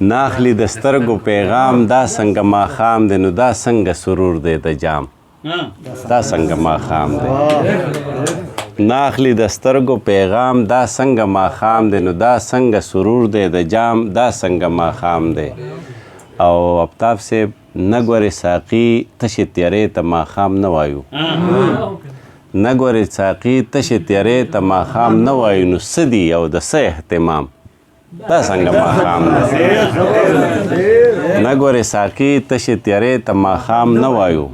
ناخلی د سترګو پیغام دا څنګه ماښام دی، نو دا څنګه سرور دی د جام، دا څنګه ماښام دی. ناخلی د سترګو پیغام دا څنګه ماښام دی، نو دا څنګه سرور دی د جام، دا څنګه ماښام دی. او افتاب صاحب نه ګورې ساقي تشې تیارې ته ماښام نه وایو، نه ګورې ساقي تشې تیارې ته ماښام نه وایو، نو څه دي او د څه اهتمام، دا څنګه ماښام دی. نه ګورې ساقي تشې تیارې ته ماښام نه وایو،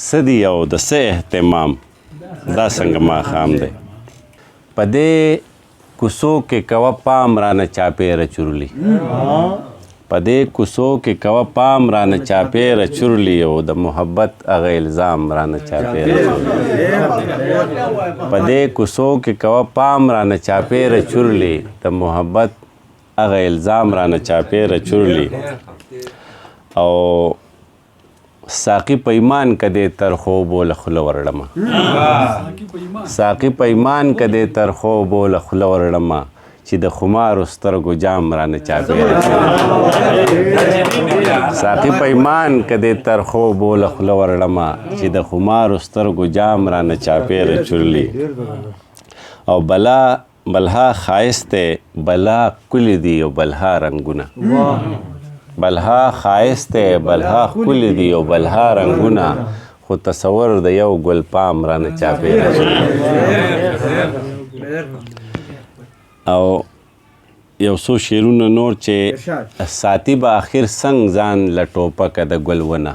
څه دي او د څه اهتمام، دا څنګه ماښام دی. په دې کوڅو کې کوه پام رانه چاپېره چورلي، په دې کوڅو کې کوه پام رانه چاپېره چورلي، او د محبت هغه الزام رانه چاپېره چورلي. په دې کوڅو کې کوه پام رانه چاپېره چورلي، د محبت هغه الزام رانه چاپېره چورلي. او ساقي په ایمان که دې تر خو بوله خوله ورړمه، ساقي په ایمان که دې تر خو بوله خوله ورړمه، چې د خمارو سترګو جام رانه چاپېره چورلي. ساقي په ایمان که دې تر خو بوله خوله ورړمه، چې د خمارو سترګو جام رانه چاپېره چورلي. او بلا بلها ښایست دی، بلا ښکلي دي او بلها رنګونه، بلها ښایست دی، بلها ښکلي دي او بلها رنګونه، خو تصور د یو ګل پام رانه چاپېره چورلي. او یو څو شعرونه نور چې ساتي به اخر څنګه ځان له ټوپکه د ګل ونه،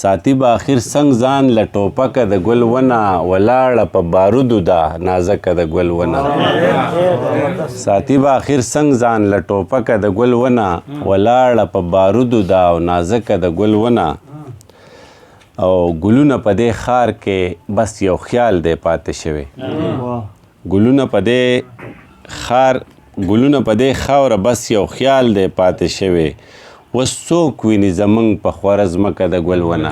ساتي به اخر څنګه ځان له ټوپکه د ګل ونه، ولاړه په بارودو ده نازکه د ګل ونه. ساتي به اخر څنګه ځان له ټوپکه د ګل ونه، ولاړه په بارودو ده او نازکه د ګل ونه. او ګلونه په دې ښار کې بس یو خیال دی پاتې شوی، ګلونه په دې ښار، ګلونه په دې خاوره بس یو خیال دی پاتې شوی، اوس څوک ویني زمونږ په خوره ځمکه د ګل ونه.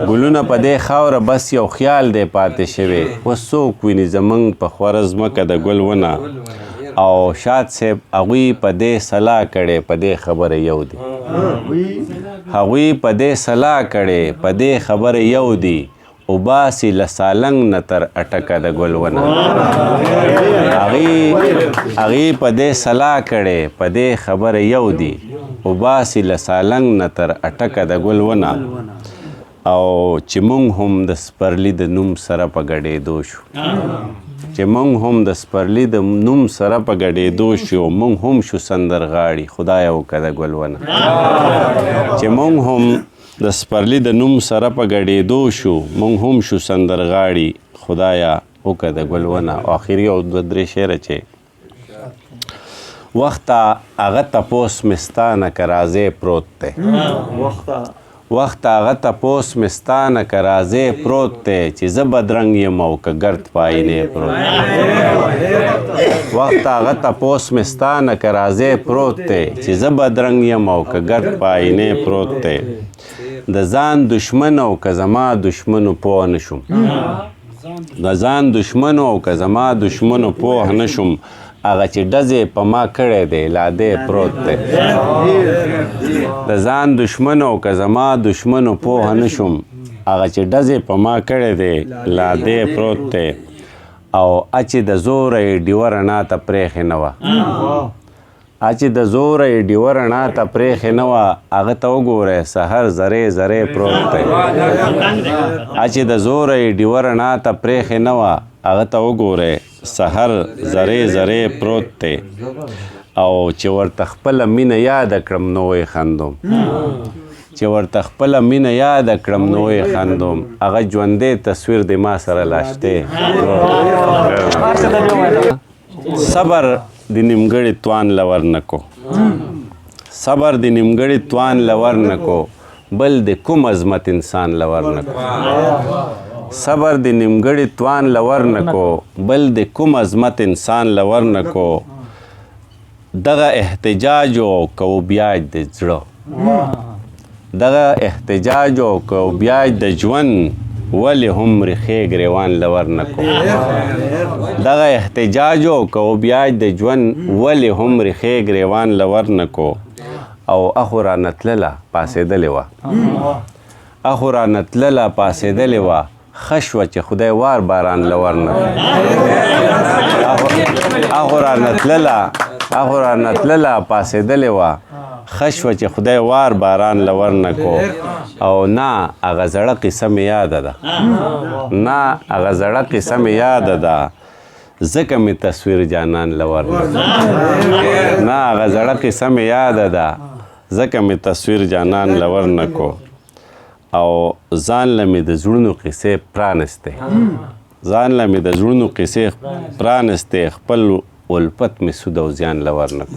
ګلونه په دې خاوره بس یو خیال دی پاتې شوی، اوس څوک ویني زمونږ په خوره ځمکه د ګل ونه. او شاد صاحب هغوی په دې سلا کړې، په دې خبره یو دي، هغوی په دې سلا کړې، په دې خبره یو دي، وباسي له سالنګ نه تر اټکه د ګل ونه. هغې په دې سلا کړې، په دې خبره یو دي، وباسي له سالنګ نه تر اټکه د ګل ونه. او چې مونږ هم د سپرلي د نوم سره په ګډېدو شو، چې مونږ هم د سپرلي د نوم سره په ګډېدو شو، مونږ هم شو سندرغاړي خدایه وکړه د ګل ونه. چې مونږ هم د سپرلي د نوم سره په ګډېدو شو، مونږ هم شو سندرغاړي خدایه وکړه د ګل ونه. او اخري او دوه درې شعره چې وخته هغه تپوس مې ستا نه که راځې پروت دی، وخته هغه تپوس مې ستا نه که راځې پروت دی، چې زه بدرنګ یم او که ګرد په آینې پروت دی. وخته هغه تپوس مې ستا نه که راځې پروت دی، چې زه بدرنګ یم او که ګرد په آینې پروت دی. د ځان دشمن او که زما دشمنو پوه نه شوم، د ځان دشمنو او که زما دشمنو پوه نه شوم، هغه چې ډزې په ما کړی دی لا دی پروت دی. د ځان دشمن او که زما دشمنو پوه نه شوم، هغه چې ډزې په ما کړی دی لا دی پروت دی. او اچې د زوره یې ډیوه رڼا ته پرېښې نه وه، اچې د زوره یې ډیوه رڼا ته پرېښې نه وه، هغه ته وګورئ سحر ذرې ذرې پروت دی. اچې د زوره یې ډیوه رڼا ته پرېښې نه وه، هغه ته وګورئ سحر ذرې ذرې پروت دی. او چې ورته خپله مینه یاده کړم نو یې خندوم، چې ورته خپله مینه یاده کړم نو یې خندوم، هغه ژوندی تصویر د ما سره لا شته. صبر د نیمګړي توان له ورنکو، صبر د نیمګړي توان له ورنکو، بل د کوم عظمت انسان له ورنکو. صبر د نیمګړي توان له ورنکو، بل د کوم عظمت انسان له ورنکو. دغه احتجاج او کو بیاج د زړه، دغه احتجاج او کو بیاج د ژوند، ولې هم ریښې ګریوان له ورنکو. دغه احتجاج کو بیا د ژوند، ولې هم ریښې ګریوان له ورنکو. او اخو را نتلله پاسېدلې وه، اخو را نتلله پاسېدلې وه، ښه شوه چې خدای وار باران له ورنکو. اخو را نتلله، اخو را نتلله پاسېدلې وه، ښه شوه چې خدای وار باران له ورنکو. او نه هغه زړه قصه مې یاده ده، نه هغه زړه قصه مې یاده ده، ځکه مې تصویر جانان له ورنکو. نه هغه زړه قصه مې یاده ده، ځکه مې تصویر جانان له ورنکو. او ځان له مې د زړونو قصې پرانستې، ځان له مې د زړونو قصې پرانستې، خپل الفت مې سود او زیان له ورنکو.